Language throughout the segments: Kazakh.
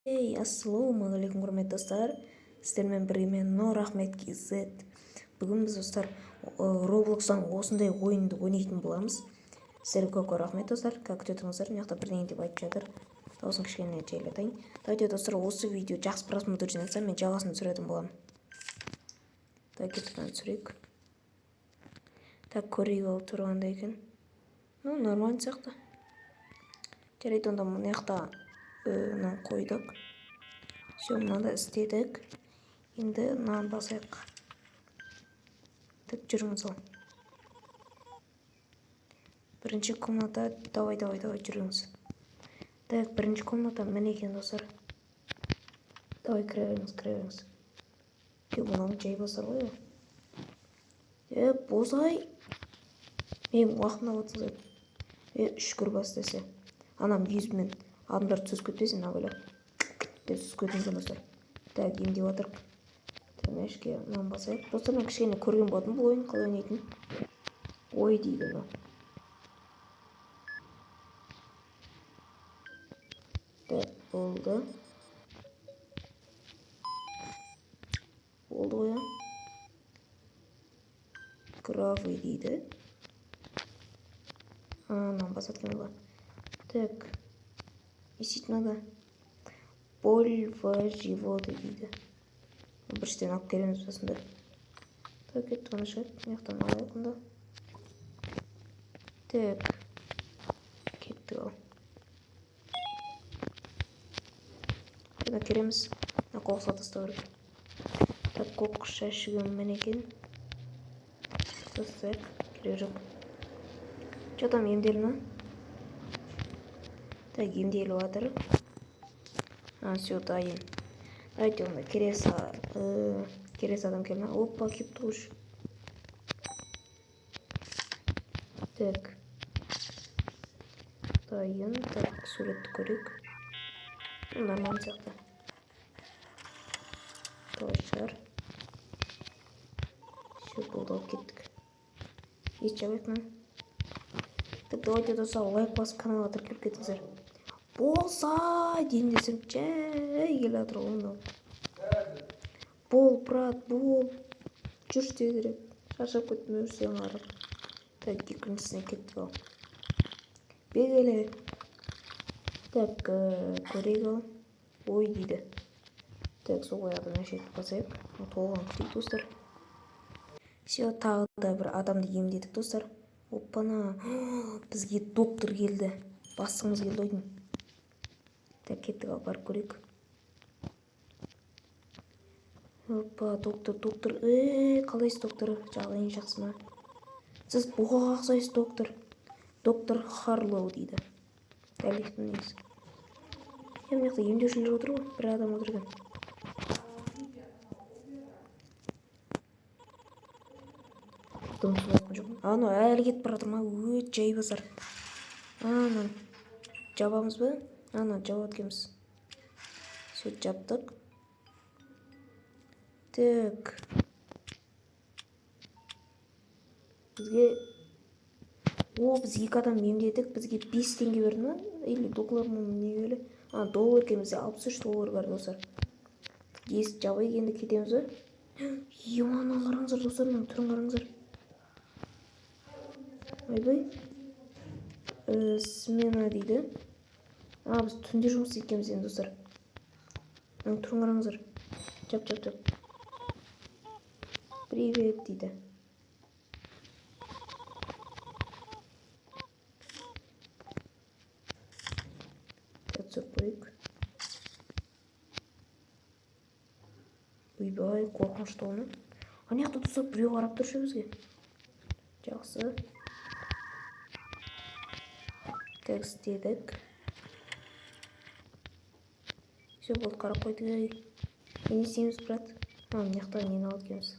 Эй, ассалаумағалейкум, құрметті достар! Сіздермен бірге мен, Нұрахмет KZ. Бүгін біз, достар, Роблокстан осындай ойынды ойнайтын боламыз. Сіздерге көп көп рахмет, достар. Как күте тұрыңыздар, мына жақта бірдеңе деп айтып жатыр. Дауысын кішкене жайлатайын. Давайте, достар, осы видео жақсы просмотр жинаса, мен жалғасын түсіретін боламын. Так, кеттік, түсірейік. Так, көрейік, ол тұрғандай екен. Ну, нормально сияқты. Жарайды, онда мына жақта мынаны қойдық. Все, мынаны істедік. Енді мынаны басайық. Так, жүріңіз ал. Бірінші комната, давай, давай, давай, жүріңіз. Так, бірінші комната міне екен, достар. Давай, кіре беріңіз, кіре беріңіз. Е, мынаны жай басар ғой. Е, босай. Менің уақытымды алып отырсың. Е, үшкір бас десе. Анам мүйізімен адамдар түсіп кетпесін, абайлап деп түсіп кеткен, достар. Так, емдеп жатырық. Так, мына ішке мынаны басайық. Достар, мен кішкене көрген болатынмын бұл ойын қалай ойнайтынын. Ой дейді мынау. Так, болды. Болды ғой, иә. Гравий дейді. Мынаны басады екен ғой. Так. Не істейтін надо? Боль в животе дейді. Біріншіден алып келеміз басында. Так, кеттік, ана шығайық. Мына жақтан алайық онда. Так. Кеттік ал. Қайда кереміз? Мына қоқысқа тастау керек. Так, қоқыс жәшігі міне екен. Тастайық. Керегі жоқ. Че там, емделді ма? Так, емделіп жатыр. А, все, дайын. Давайте онда келесі адам келді ма? Опа, келіпті ғой. Так. Дайын. Так, суретті көрейік. Нормально сияқты. Давай, шығар. Все, болды, алып кеттік. Ес жабайық мынаны. Так, давайте, достар, лайк басып, каналға тіркеліп кетіңіздер. Болса дейін десем, жай келе жатыр ғой мынау. Бол, брат, бол. Жүрші тезірек. Шаршап кеттім мен сені қарап. Так, екіншісіне кеттік ал. Бегеле. Так, көрейік ал. Ой дейді. Так, сол аяғдан мына басайық. Толған күтейік, достар. Все, тағы да бір адамды емдедік, достар. Оппана, бізге доктор келді. Бастығымыз келді ғой деймін. Так, кеттік ал, барып көрейік. Опа, доктор, доктор. Е, қалайсыз, доктор? Жағдайыңыз жақсы ма? Сіз бұғаға ұқсайсыз, доктор. Доктор Харлоу дейді. Дәл негізі. Е, мына жақта емдеушілер отыр ғой. Бір адам отыр екен. Дым жоқпын. Анау әлі кетіп бара жатыр ма? Өт, жай басар. Ана жабамыз ба? Ана жабады екенбіз. Все, жаптық. Так. Бізге о, біз екі адам емдедік, бізге 5 теңге берді ма? Или доллар ма, не келі? А, доллар екен, бізде 63 доллар бар, достар. Есік жабайық, енді кетеміз ба? Ема, қараңыздар, достар, мынаның түрін қараңыздар. Ойбай. Смена дейді. А, біз түнде жұмыс істейді екенбіз енді, достар. Мынаның түрін қараңыздар. Жап, жап, жап. Привет дейді. Түсіріп қояйық. Ойбай, қорқынышты оны. Ана жақта, достар, біреу қарап тұр ше бізге. Жақсы. Так, істедік. Все, болды, қарап қойдық. Ей. Не істейміз, брат? А, мына жақта нені алады екенбіз.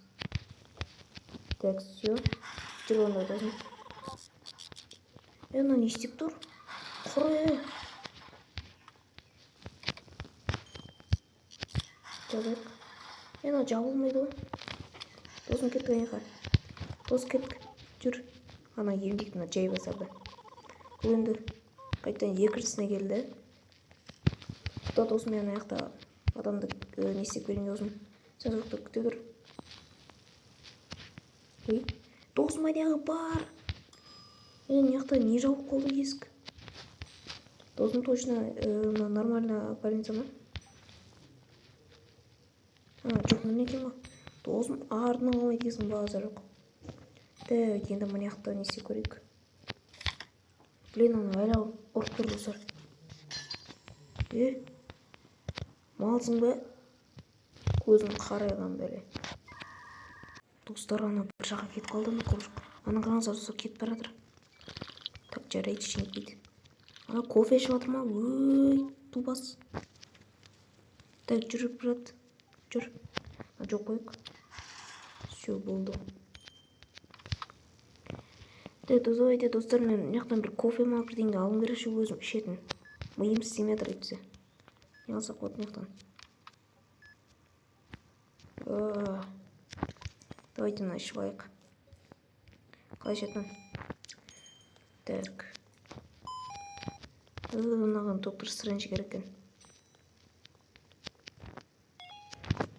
Так, все. Жүр онда, досым. Е, мынау не істеп тұр? Құр, е. Жабайық. Е, мынау жабылмайды ғой. Досым, кеттік ана жаққа. Дос, кеттік. Жүр. Ана емдейік мына жай басарды. Бұл енді қайтадан екіншісіне келді. Тоқта, досым, мен ана жақта адамды не істеп келейін, досым. Сен сол жақта күте тұр. Ей, досым, аяғы бар. Е, мына жақта не жауып қалды есік? Досым, точно мына нормально больница ма? А, жоқ, міне екен ғой. Досым, артынан қалмайды екенсің, базар жоқ. Так, енді мына жақта не істеп көрейік? Блин, ана әлі ұрып тұр, достар. Е, малсың ба? Көзің қарайған бәле. Достар, ана бір жаққа кетіп қалды ана құбыжық. Ана қараңыздар, достар, кетіп бара жатыр. Так, жарайды, ештеңе етпейді. Ана кофе ішіп жатыр ма? Өй, тубас. Так, жүр, брат, жүр. Жоқ, қояйық. Все, болды. Так, давайте, достар, мен мына жақтан бір кофе ма, бірдеңе алуым керек ше, өзім ішетін. Миым істемей жатыр әйтпесе. Не алсақ болады мына жақтан? Давайте мына ішіп алайық. Қалай ішеді? Так, мынаған Доктор Стрэндж керек екен.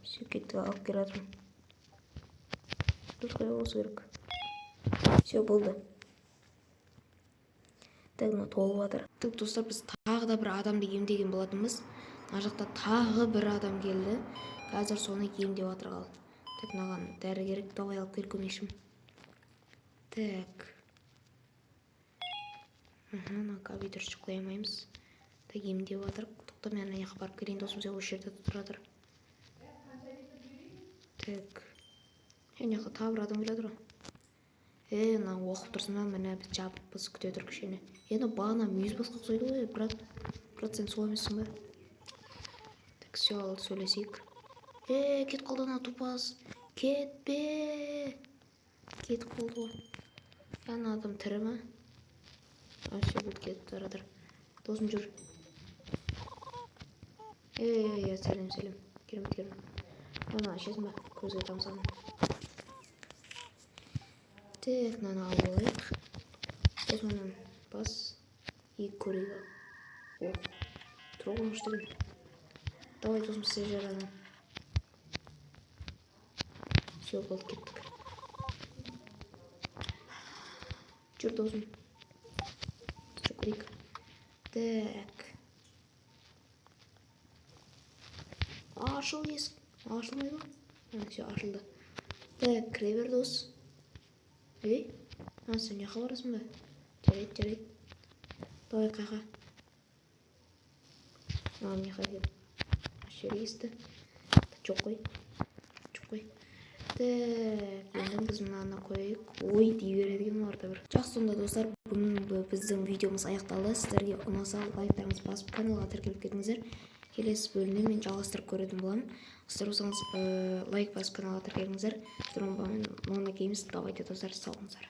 Все, кеттік, алып келе жатырмын. Тут қай болса керек. Все, болды. Так, мына толып жатыр. Так, достар, біз тағы да бір адамды емдеген болатынбыз. Мына жақта тағы бір адам келді, қазір соны емдеп жатыр. Ал, так, мынаған дәрі керек. Давай, алып кел, көмекшім. Так, мына компьютер қоя алмаймыз. Так, емдеп жатыр. Тоқта, мен ана жаққа барып келейін, досым. Сен осы жерде тұра тұр. Так, мына жақта тағы бір адам келе жатыр ғой. Е, мына оқып тұрсың ба? Міне, біз жабықпыз, күте тұр кішкене. Енді бағана мүйіз басқа ұқсайды ғой. Брат, брат, сен сол емессің ба? Так, все, ал сөйлесейік. Е, кетіп қалды ана тупас. Кетпе, кетіп қалды ғой. Ана адам тірі ма? А, все, болды, кетіп бара жатыр. Досым, жүр. Е, е, сәлем, сәлем, керемет, керемет. Ана ішесің ба? Көзге тамсадым. Так, мынаны алып алайық. Сосын мынаны бас и көрейік. О, тұра қоймыш деген. Давай, досым, істеп жібер ананы. Все, болды, кеттік. Жүр, досым, жүр, көрейік. Так, ашыл есік. Ашылмайды ма? Все, ашылды. Так, кіре бер, дос. Ей, а, сен мына жаққа барасың ба? Жарайды, жарайды, давай. Қайқа? А, мына жаққа кел. Осы жерге есті. Жоқ қой, жоқ қой. Так, енді біз мынаны қояйық. Ой, дей береді екен олар да бір. Жақсы, сонда, достар, бүгінгі біздің видеомыз аяқталды. Сіздерге ұнаса, лайктарыңызды басып, каналға тіркеліп кетіңіздер. Келесі бөлімде мен жалғастырып көретін боламын. Сіздер болсаңыз, лайк басып, каналға тіркеліңіздер. Сіздер Нона Геймс. Давайте, достар, сау болыңыздар.